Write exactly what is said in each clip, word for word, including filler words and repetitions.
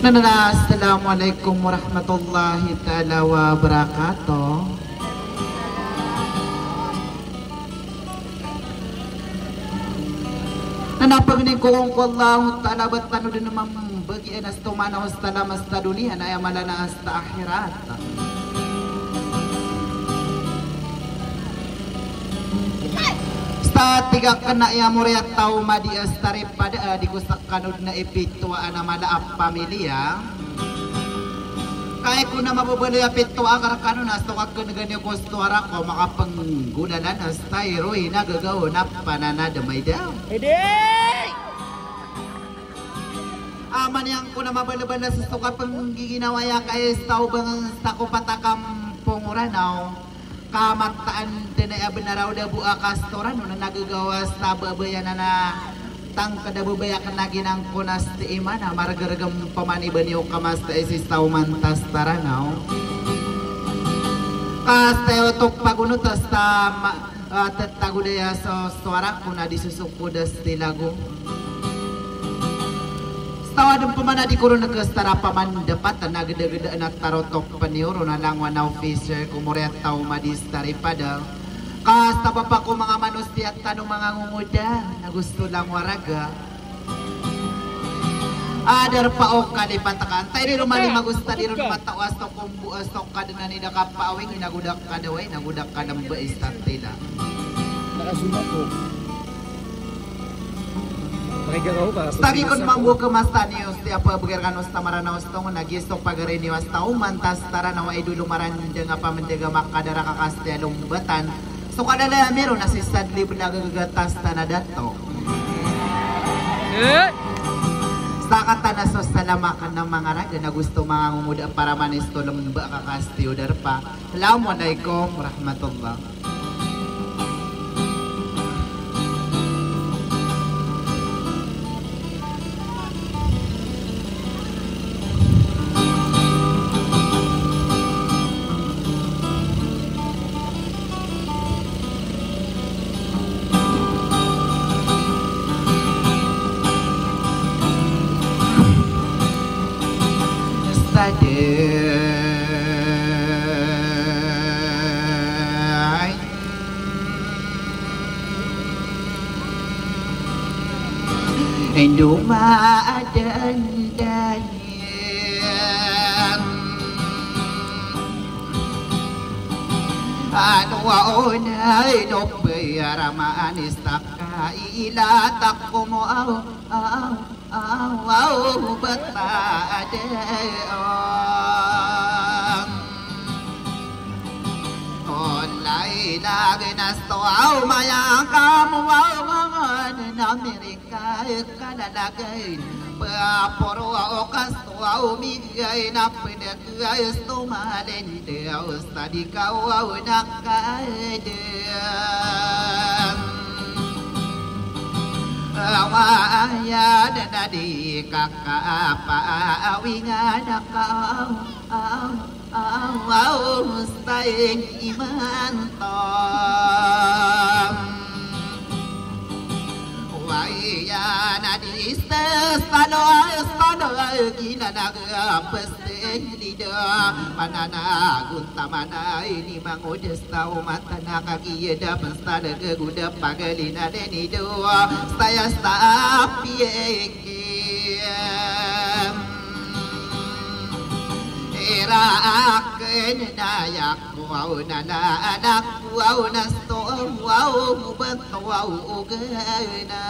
Assalamualaikum warahmatullahi taala wabarakatuh. Na pangnin ko ko Allahu taala ba tano dn mambagian a stomana o salam a sa doniya na aya mala na a sa akhirat. Sa tig akn a aya moriyataw madi a sa taripada a di ko skano dn a ipitowa a mala a pamilya. Ka aya ko na mababaloy a pitowa a karkano na so kakngan iyo ko sowara ko makapanggolalan a sa tayroy na gagaw na pananadm a ida. Edi! Aman iyan ko na mabalbala sa so kapanggiginawaya ka aya sa taw bang sa ko patakam pongoranaw. Ka mataan dn a aya bnar a o da bo a kastorano na nagagawa sa babaya na na tangkd a babaya kna ginan ko na sti iman a margrgm pman i bani o kama sa isi sa oman ta sa taranaw. Ka sa tayo to pagonot a sa ma-, a, tatago daya so sowara ko na di sosokod a sti lago. Sa taw adn pman a di ko ron kastara pman dapat a nagdagda na tarotop pn iyo ron a langowan a officer ko moriyataw madi sa taripada. Ka sa taw ba pa ko manga manosiya tano manga ngongoda na gosto langowan a raga. A darpa o kalipat ka. Antay di ron mali magosta di ron mataw a so kombo a so kadnan i da kapaawing i nago da kadaway nago da kadamba i sa tila. Nakasuma ko. Pakigaraw ka. Sa tagi kon mambo kamasan iyo, siyapa bgr kano sa Maranaw sa tongon a giya so pagari niyo a sa oman ta sa taranaw a idolo marandang a pamndg a makadara ka kastiya lombatan. So kadala ami ron a si Sadli bnag a gagatas tana dato. Eh? Sa katana so salam akn a manga raga na gosto manga ngongoda para manis to lomba ka kastiya o darpa. Assalamualaikum warahmatullah. Stade. Indo ma adan dan. Ano a onay no piyara maanis taka ila takomo aw, aw, aw, aw, bata ade, aw. Onay na ginasto aw mayang kamo aw mangan na mirik. Kay kalalagay, pphoro aw kasto aw migay na pd kay stomalen de aw sa di ka aw nakadn. Awa aya dn a di ka kapaawingan a ka aw, aw. Aw, aw, stay imanto. Waya na di stay, stalo, stalo, ginanaga, peste, lida, mananagun, tamana, ini mangodes, tao, matana, kagiya, da, pesta, daga, guda, pagalina, denido, staya, stapie. Ira akn na aya ko aw na na anak ko aw na sto aw, aw, bento aw ogana.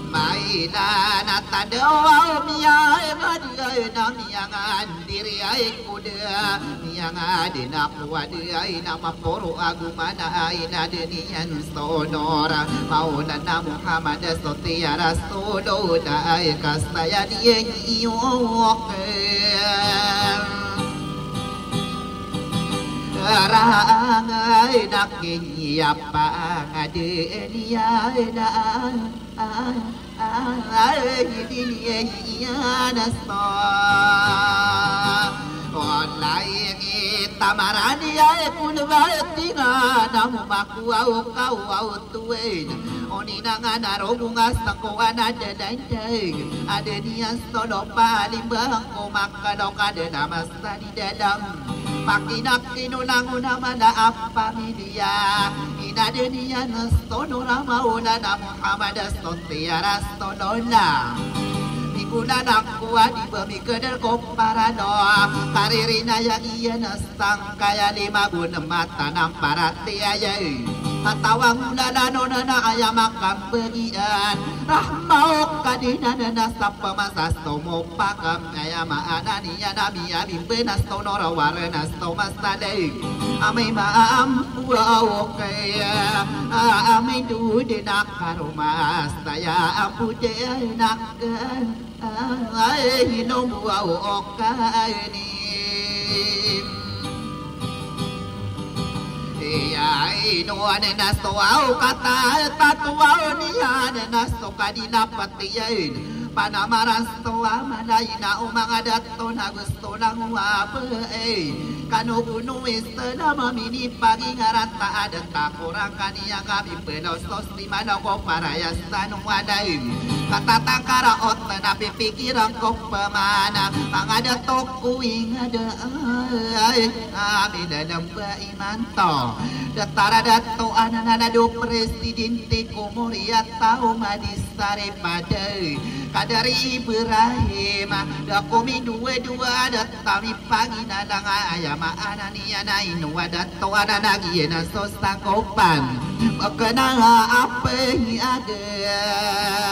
Maina na tadaw aw miyay madiyay na miyangan. Diri ay ko da, miyangad na ko wad ay na maporo ago mana ay na dn iyan sonora. Maona na Muhammad sotiya Rasulullah ay kastayan iyan iyo oken. Rangay na kinyapa nga dn iyan na Ay, diniyan a sa. Walay ngita Marani aya ko lbati nga na mo makowa o kawa o towen. Oni na nga na rogo nga sako ana dadandag. Aden iyan so lopa a limbang ko makalok aden a masa di dalam. Makinakinolang o na mala a pamilya. Inaden iyan so no ramaola na Muhammad a so tiyara so lola. Mikola na kowa di ba mikedel ko paralo. Karirinayag iyan sangkaya lima bo na mata na paratiyaya. Katawa ngolala non na aya makambagian. Rahma o Kadnan na sa pamasa so mopakam aya maana niyan a miyabimbenas to norawar na so masaleg. Amay maampo a okaya. Amay dode na karoma saya ampo de na ka. Ay, hinombo a okani. Iya, ino anen a so aw kata, tato aw niyan anen a so kadilapatiyan. Panamaran so amalay na o manga dato na gusto lang wabe. Kano gono isa na mamini pagingaran ta aden ta korang kaniya kami pelo so Di mano ko parayas tano ngadain. Katatangkara ot na pipikiran ko pamana. Manga dato ko ingada ay ami lalamba imanto. Datara dato anan a do presidente ko Moriata o madisari pada. Kadari Ibrahim da ko mindowa-dowa dat Tami pagina langa aya maana niyan a ino a dato anan a giya na so sangkopan. Pekena nga ape hi agen.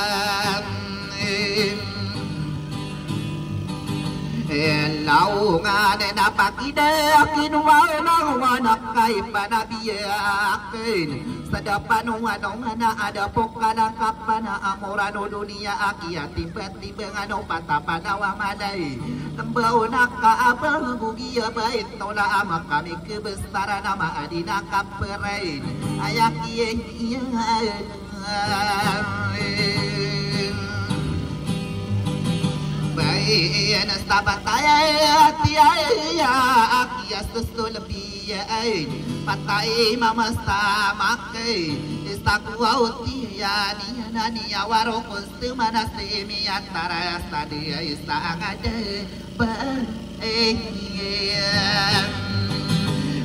Elaw nga ne na pakida akin wa na wa na kay panabiya akin. Sa dapan wa no nga na ada po kalangkapan a amoran o doniya a kiya timbati Bengano patapanawa malay. Lembaw na kaabang bugi a bait tola ama kami kebesaran ama adi na kaperain. Ayak iya iya. Bain sabataya iya iya akiya susul biya. Patay mama sa makay. Isa ko aw tiya niya na niya waro ko Sumana si miya tara sa di ay sa angada ba.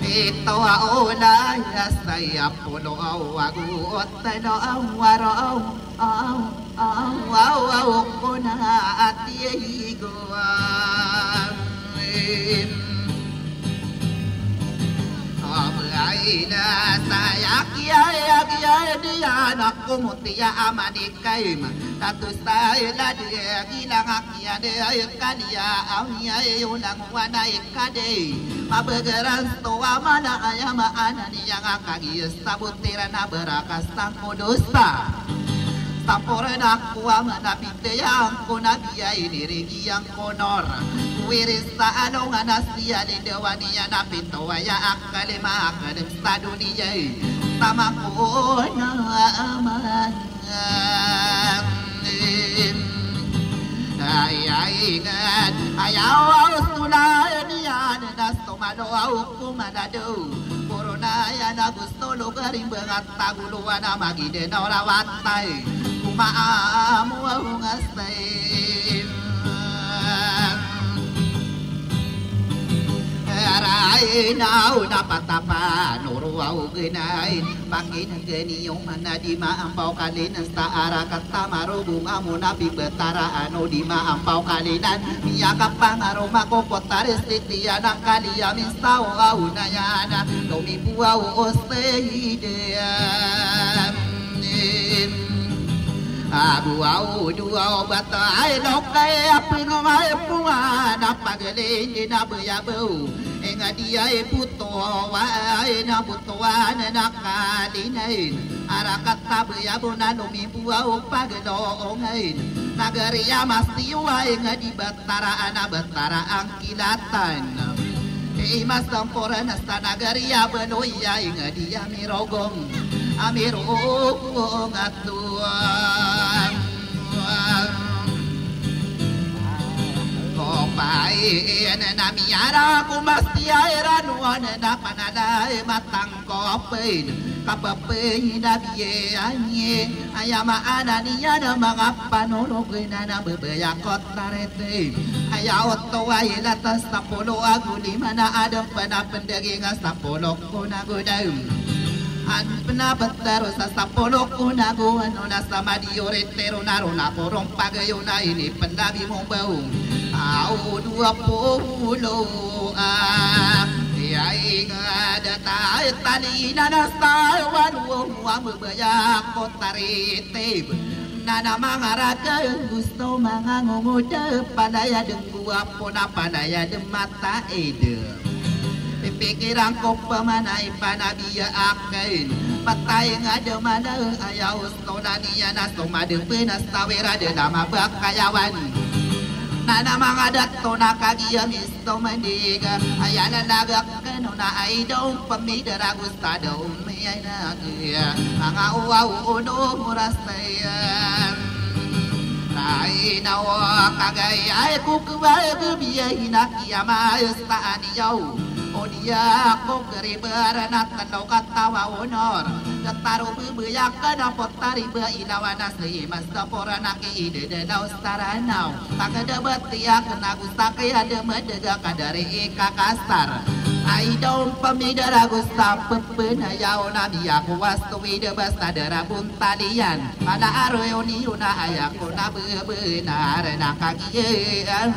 Ito a ola ya saya polo aw ago otelo aw waro aw aw aw aw aw kona ati igo. Abaina saya kiya ya kiya diya na kumuti ya amani Kaim, tato sa ilad, gilang a kiya de, ay kaliya, aw iya, ay ulang wana ikade. Mabegeran so amana, aya maana niyan a kagiya sa butiran a barakas sangko dosa. Samporan ako a manapit iyan ko nabi a inirigi iyan ko nor. Wiris sa alongan a siya lindawan iyan a pinto aya a kalima a kalim sa doniya. Taman ko na aman. Ay, ay, ingat. Ayaw, aw, sulayan iyan na somalo, aw, kumalado. Korona iyan a gusto lugaring bangat taguluan a magiden a orawatay. Kumaamu, aw, ngasay. Aray, naw, napatapan, oro, aw, genay. Pakinegen iyo man a di maampaw kalinen sa arakat a marobong a mo na pibetaraan o di maampaw kalinen. Miyakapangaroma ko potaris titiyan a kaliya minsaw a onayan a lomimbowa o osay den. Ago aw dowa o bata ay lokay a pengaway pongan a pagelin di na beyabew. Inged iya i boto wa ay na boto Toan na kalinain, arakat a beyabon a lomimbowa o pagaloongain. Nagari a masiyowa inged i betaraan a betaraan kilatan. Imas temporan sa nagari a beloya inged iya mirogong. A mirogong a Tuhan. Ko Ay, ina na miyara ko masti ay rano na panalay matang Kopin, kapapay na biyayani, aya maana niyan a manga panolog na na bebaya ko tariti. Aya oto ay latas sapolo ago lima na adn pn a pndaging a sapolo ko nago dam. An pn a btaro sa sapolo ko nago ano na sa madiyo ritero na ro na korong pagayo na ini pn a bimombaw. Aw dowa polo a, iyai nga da Ay, tali na na sa walo a mabaya ko taritib. Na na manga raga gusto manga ngongoda, palaya dn gwapo na palaya dn mataid. Pipikiran ko pman a ipanabiya akn. Patay nga da mala aya osto na niyan a so madn pn a sawira dn a mabakayawan. Na na manga dato na kagiya mis Tomandig, aya lalagak kano na ay daw pamidar ago sa daw miyanagiya. Manga uwaw o no murasaya. Ay nawa kagay ay kukuway gabiyay na kiyamayos taan iyaw. O diya ko karibar na talo katawa onor. Kataro babayakan a potari ba ilawan a sa imas da porana ki idadalaw saranaw. Pagadabat iyak na go sakay a da madaga ka dari ikakasar. Ay daw pamidar ago sa pepena yaw na miyakowas to ida basta darabon taliyan. Mala aroy o niyo na aya ko na bebenar na kagiya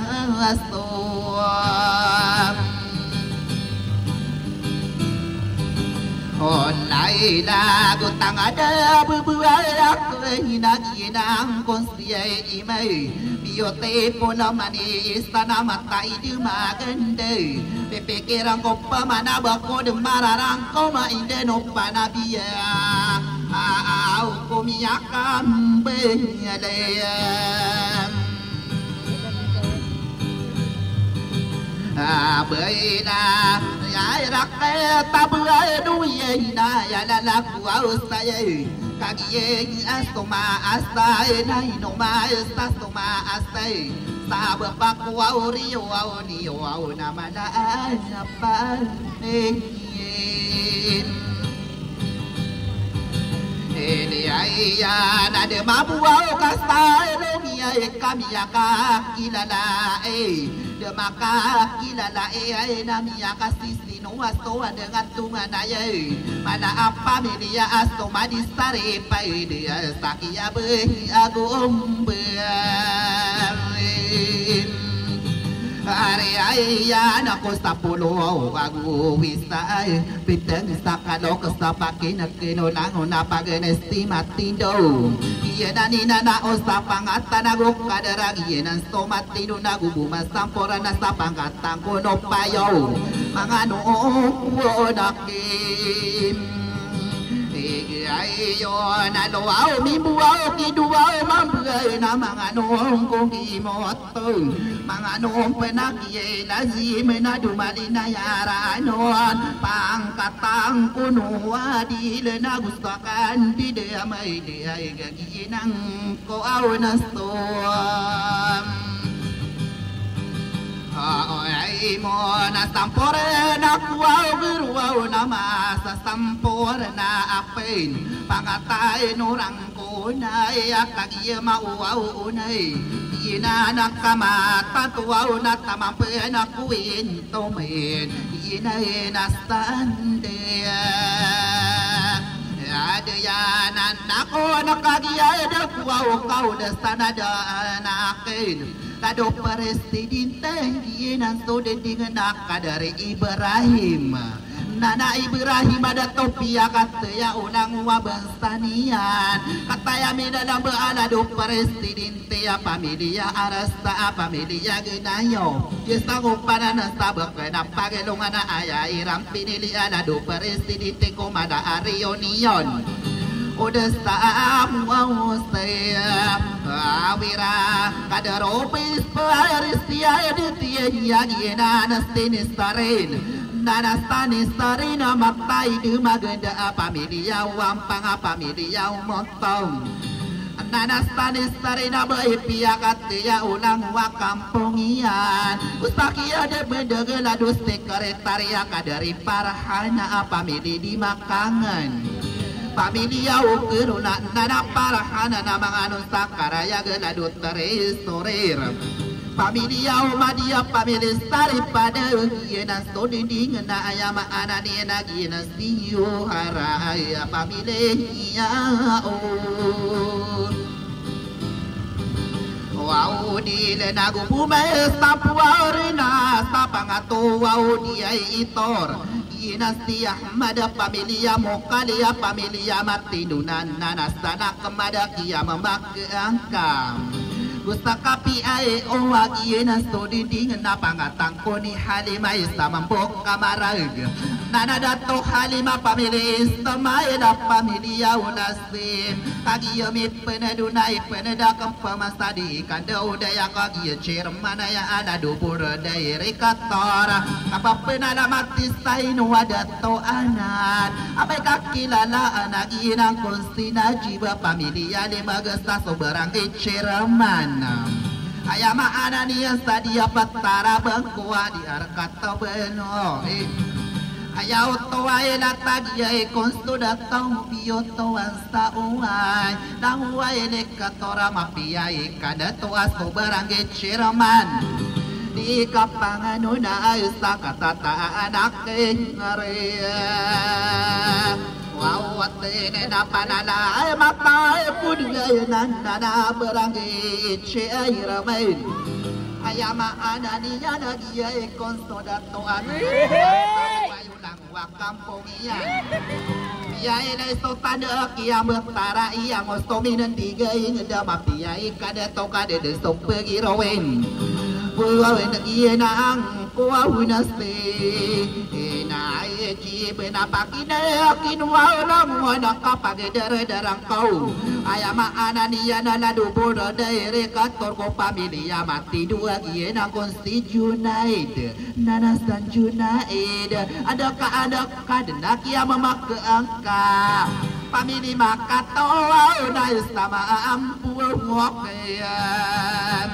asto. Onlay na go tangada bebuay ako hinag inang kon Iyai imay, biyote pola mani istana mata idi maganda. Pipikiran ko pamana bako de mararang ko ma inde no panabiya. Aaw ko miyakambay alaya. Abay na, ay raket abay no iyai na, ya lalaku aw saya. Kagiya a so maasay na ino maasa so maasay. Sabap ako a oriyo a oniyo a ona malaan a pamingin. Ini aya na de mabuaw ka sa ino miyay ka miyakakilala e. De makakilala e ay na miyakasisi. Ino a so a dengan tonganay ay, mana a pamiliya a so madisari pay di a sakiya bay ago ombay. Ari ay iyan ako sa polo ago wisa ay, piteng sa kalok sa pakinekino langon a pagenes ti matindo. Iyan a ninanao sa pangatan ago kadarag iyan an so matindo na go bo masamporan a sa pangkat Tangko no payo, manga no onaki. Igi ayo na loaw, mimbuaw, kiduaw, mambay na manga no ongkong kimoto. Manga no panakiya lazim na dumali na yaranon. Pangkatang kono adil na gustakan, di de amay di ay gaginan ko aw na so. Ay mo na sampore na kuwaw guru aw na masa sampore na apin. Pangatay no rang ko na iya kagiya mauwaw unay. Ina na kamata tuwaw na tamampen a kuwin tomen. Ina ina sande. Ade ya na nako na kagiya da kuwaw kaw da sana da na akin. Kado presidente, iyan so dendingen a kadari Ibrahim. Nana Ibrahim a da topiya kataya o langowa bangsa niyan. Kataya minalamba a lado presidente a pamiliya arasta a pamiliya genayo. Isa ko pananasabak na pagelongan a aya iran pinili a lado presidente ko mada a reunion. O da sa a amuaw saya awira kada ropis paris tiya di tiya niya niya na na sinisarin. Na na sanisarin a matay di maganda a pamilya wampang a pamilya umotong. Nanas tanis tari na ba i piyakataya o langowa kampong iyan. Ustakiya da bendegel a do sekretarya ka dari Parhana a pamili di Makangen. Pamiliya o Kerona nana Parhana na manga non sa karayag a do tari sorir. Pamiliya o Madiya pamili sari pada iyan a so dinding na aya maana niyan a giyan a siyo haray a pamili iyan o. Waw di le nago bumay sa puwar na sa pangato waw di ay itor. Giyan a si Ahmad a pamiliya mo kaliya pamiliya matinonan na na sa na kemada kiya mamak angka. Gusta kapi ay o agi na so dinding na pangatang ko ni Halima isa mambok kamarag. Nana dato Halima pamili Ismail a pamili ya ulas di. Kagi yami peneduna i peneda kempa masa di kanda udaya kagi chairman aya ala dubur dai rikator. Apa penalamat isa ino ada to anan. Abay kakilalaan a ginang kon si Najib a pamiliya di magasa so barangay chairman. Aya maana niyan sa di a patarabang ko a di arkat a beno. Eh. Aya oto ay latag iya i konsto da taong piyoto an sa oway. Nang oway lekator a mapiya i kanda to a so barangay chairman. Di kapangano na ay sa katataan a kengari. Waw, aten na panala ay mata ay pudgay nan na na barangay chairman. Aya maana niyan a giya i konsto da to a wayo lang wa kampong iyan. Iya ilay so tanda kiya betara iya ngo so minendigay ngeda mapiya i kanda to kanda de so pegirowen. Buwawen iyan ang kuwa hunasti. Ina ay Bena pakina ya kinwa lang wana kapagedara darang kaw. Aya maana niyan a lado boda daire kator ko pamiliya mati dua giyan a kon si Junaid. Nana san Junaid. Ada ka ada ka dena kiya mamaka angka. Pamili makatawa na sama ampu wakayam.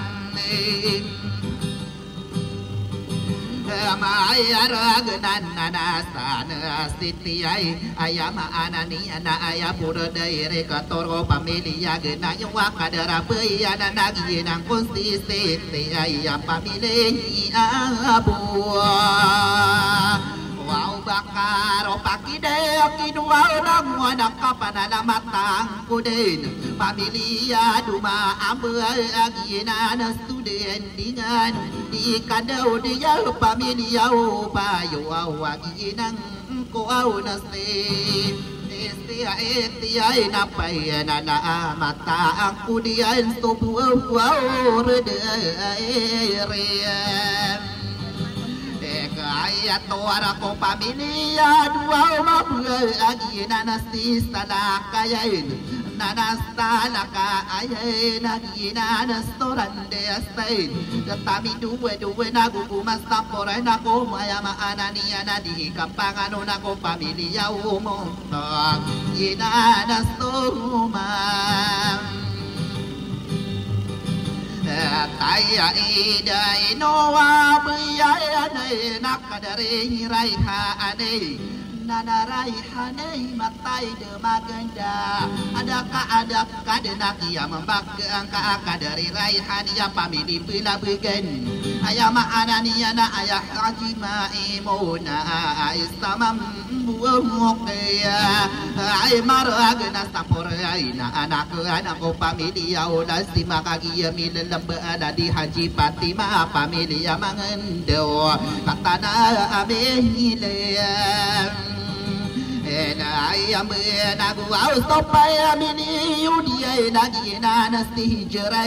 Ama aya ragnan nana sana siti ay aya maana niyan a aya pura daire kator ko pamiliya gena yo wa kadara baya na nagi nang kon si siti ay a pamili abu. Wow bakaro pakide kinwa lang wana kapanalamat ang kudin pamiliya duma amba agi nana Dendingan di kadaw diya pamiliya o bayo aw agi nang ko aw na si. Isi a iti ay napay na na mata ang kudiyan so buwaw rede. Eka ay ato ara ko pamiliya duwaw mabuhay agi nana si salakayan. Nana salakayan agi nana soran Diyastay, datami duwe-duwe na gugumas taporay na ko maya maana niyan a di kapangano na ko pamiliya o montok. Inanas to man. Taya ida inowa biya anay na kadari rayha anay. Nana rayha anay matay de maganda. Ada ka ada ka de na kiya mambak angka a kadari rayha niya pamili pila begen. Aya maana niya na aya Haji Maimuna a isa mambuwok iya. Ay marag na sapor ay na anak anak ko pamili ya ola si makagiya milalambaala di Haji Fatima pamili ya mangendaw. Katana amili. Ena ay amena guwaw so paya mini yudiya lagi na nasi hijra.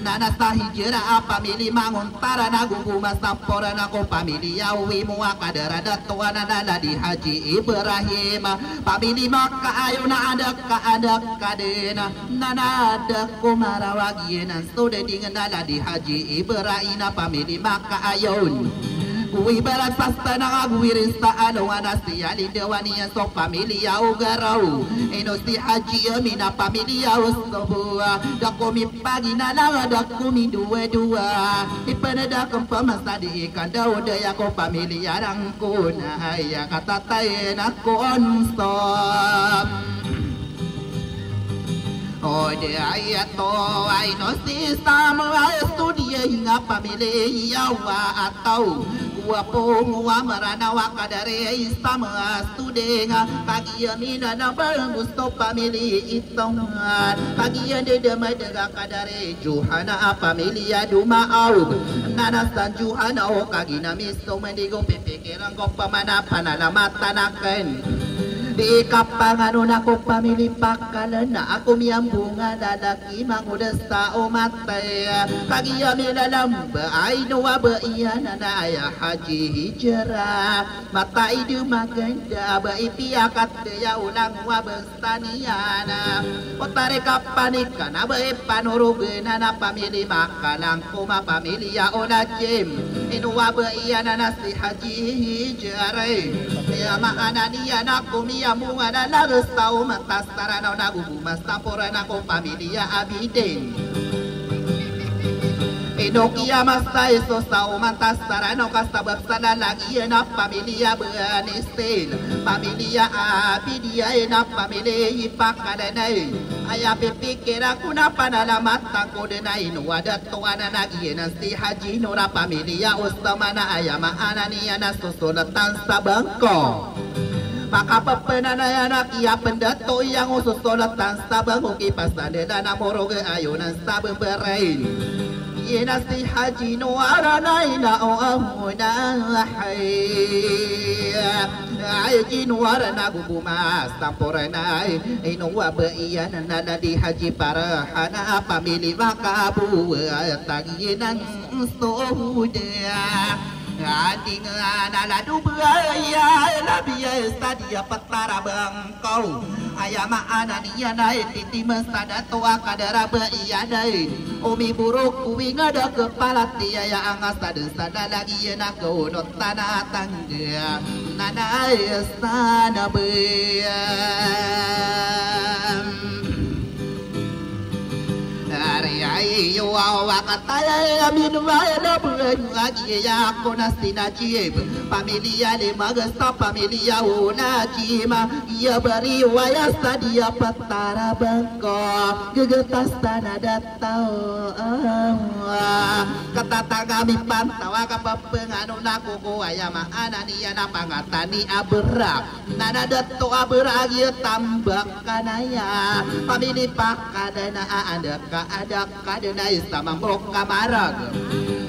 Nana sa hijra a pamili mangontara na gugumas taporan ako pamili yawi mo a kadara datoan a nana di Haji Ibrahim. Pamili makaayo na adak ka adak ka den. Nana adak ko marawag iyan an so dading nana di Haji Ibrahim a pamili makaayon. Ko ibarat sa stan a gawii rin sa alongan a siyalindawaniyan so pamilya o Garaw. Ino si Haji Amin a pamilya o Sobo. Da ko mipaginalang, da ko mindowadowa. Ipanada ko pamasa di ikandaw daya ko pamilya rangkon. Aya katatayan ako onsob. O di aya to ay no si Sam a studiya nga pamilya wa ataw. Wa po wa Maranaw a kadari ay Sam a studiya nga. Kagiya minana ba gusto pamilya ito nga. Kagiya di da madaga kadari Johana a pamilya Dumaaw. Nanasan Johana o kagina misto mandigo pipi Kiran ko pamana panalamatan aken. Di kapanganon ako pamili pakalen na ako miyambunga lalaki mangoda sa omat. Kagiya milalam ba ay no wa ba iyan na aya Haji Hijra. Mata i di maganda ba ipiyakat ya ulang wa ba Taniyan. O tari ka panikan a ba ipanorogen a pamili Makalang ko mapamilya o Najim. Ino wa ba iyan a si Haji Hijra. Aya maana niyan a ko miyambunga na lages sa omat a Saranaw na gogo masamporan ako pamilya Abidin. Ino kiyamasay so sa omat a Saranaw ka sabap sa lalagiyan a pamilya Bani Sil, pamilya Abidiya, ina pamilya i pakalanay. Aya pipikir ako na panalamatan ko den a ino wa da to anan a giyanan si Haji Nura pamilya Usman a aya maana niyan a sosolatan sa bangko. Makapepenanayan a kiyapendato iyang o sosolatan sa bangko kipasandalan a morog a ayonan sa beberain. Ina si Haji Nuwar na ina o amuna hay. Haji Nuwar na gogo masamporan ay. Ino wa ba iyan na na di Haji Parahan a pamili Makabuwa tagiyanan soda. Anding na lado ba iya labiya sa diya petarabang Kaw, aya maana niyan ay titiman sa dato a kadara ba iyan ay. Omiborok ko inged a kepalati aya angasad sa lalagiyan a kaonot tana tangga. Nanay sana ba. Ari ay iyo a wakataya amin ba na ba. Agi ako na si Najib. Pamilya Limag sa pamilya o Najim. Iya bari waya sa diya patarabang ko. Gegetas tana dataw. Katatanga mi pantaw a kapapengano na ko ko aya maana niyan a pangatani a berak. Nana dato a berak iya tambak kanaya. Pamili pakadana a anda ka ada Kadena isa mambo ka marag.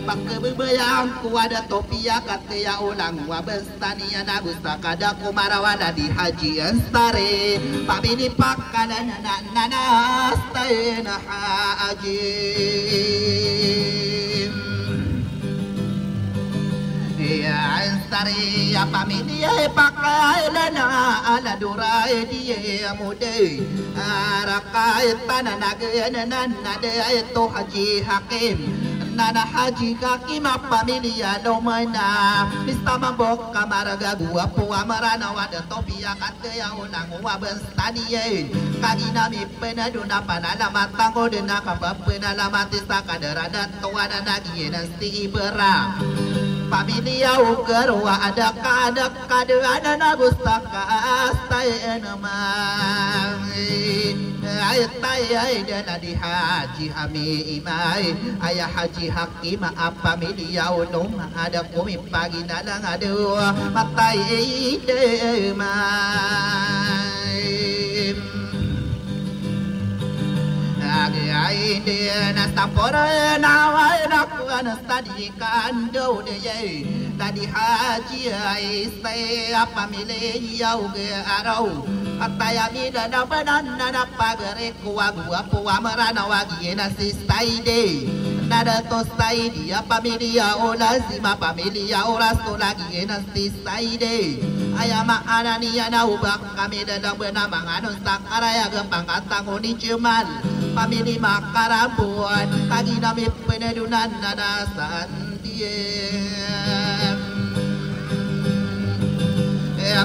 Pakababayaan ko a da to piyakat iya olang wa basta niyan ago sa kada ko marawala di Haji Ansari. Pamini pakadana na nanas tayo na Haji. Iya Ansari ya pamini ya pakadana ala dura di ya mude. Arakay tananagayanan na dayay to Haji Hakim. Nana Haji Hakim a pamilya Lomana. Mista mambok ka maragago a po a Maranaw a da to piyakat iya olang wa basta niyan. Kagina mi penado na panalamatan ko den a kapapenalamat isa kadara da to anan a giyanan si Ibra. Pamilya Ugar wa ada ka ada Kadaan ago sa kaastay enema. Ay tay ay dana di Haji Hami imay. Aya Haji Hakim a pamilya o Loma ada ko mipaginalang ado matay idemay. Agi ay di na sampor na way na kuan sa di Kandaw dayay, na di Haji ay istay a pamilya o Garaw. Atay a midadabanan na na pagari ko ago a po a Maranaw a giyanan si Saidi. Na da to Saidi a pamilya o Lazim a pamilya o Rasul a giyanan si Saidi. Aya maana niyan a o ba kami dadamban a manganon sa karayag a pangkatangon i Jamal. Pamili Makarabon, kagina mi penadonan na da sa Andiyan.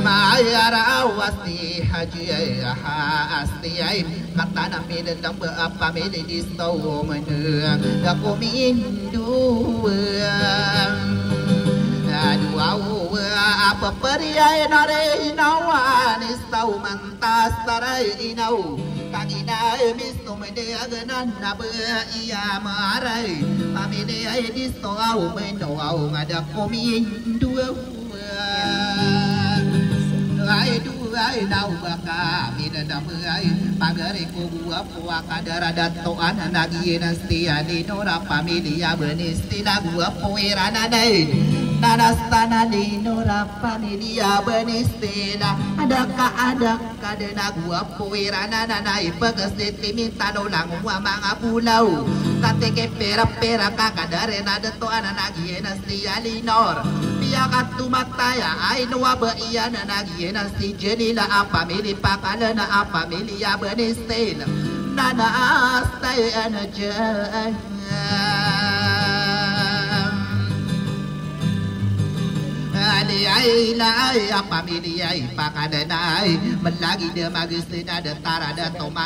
Maayaraw a si Haji, a si Haji, kataan a minelembe a pamili di Sawmen, da ko mindowa. Adowa a peperiyai na ri inawa ni Sawmen, tasaray inaw. Kagina miso mede agenan na be iya maray. Pamili ay di Sawmen, aw nga da ko mindowa. Ay do ay naw baka minadam ay pagari ko guwapo a kadara datoan na giyanan si Alinor a pamili a Benistin a guwapo iran a nay. Nanas tan Alinor a pamili a Benistin a adaka adaka den a guwapo iran a nanay pegesi timin tano lang wa manga bolaw. Kateke pera-pera kakadare na datoan na giyanan si Alinor. Piyakatomataya ay no a ba iyan na giyanan si Jalila a pamili pakalen a pamili a Benistin. Nana astay an jay. Ali ay la ay a pamili ay pakalen ay melagi de magesen a de tara de toman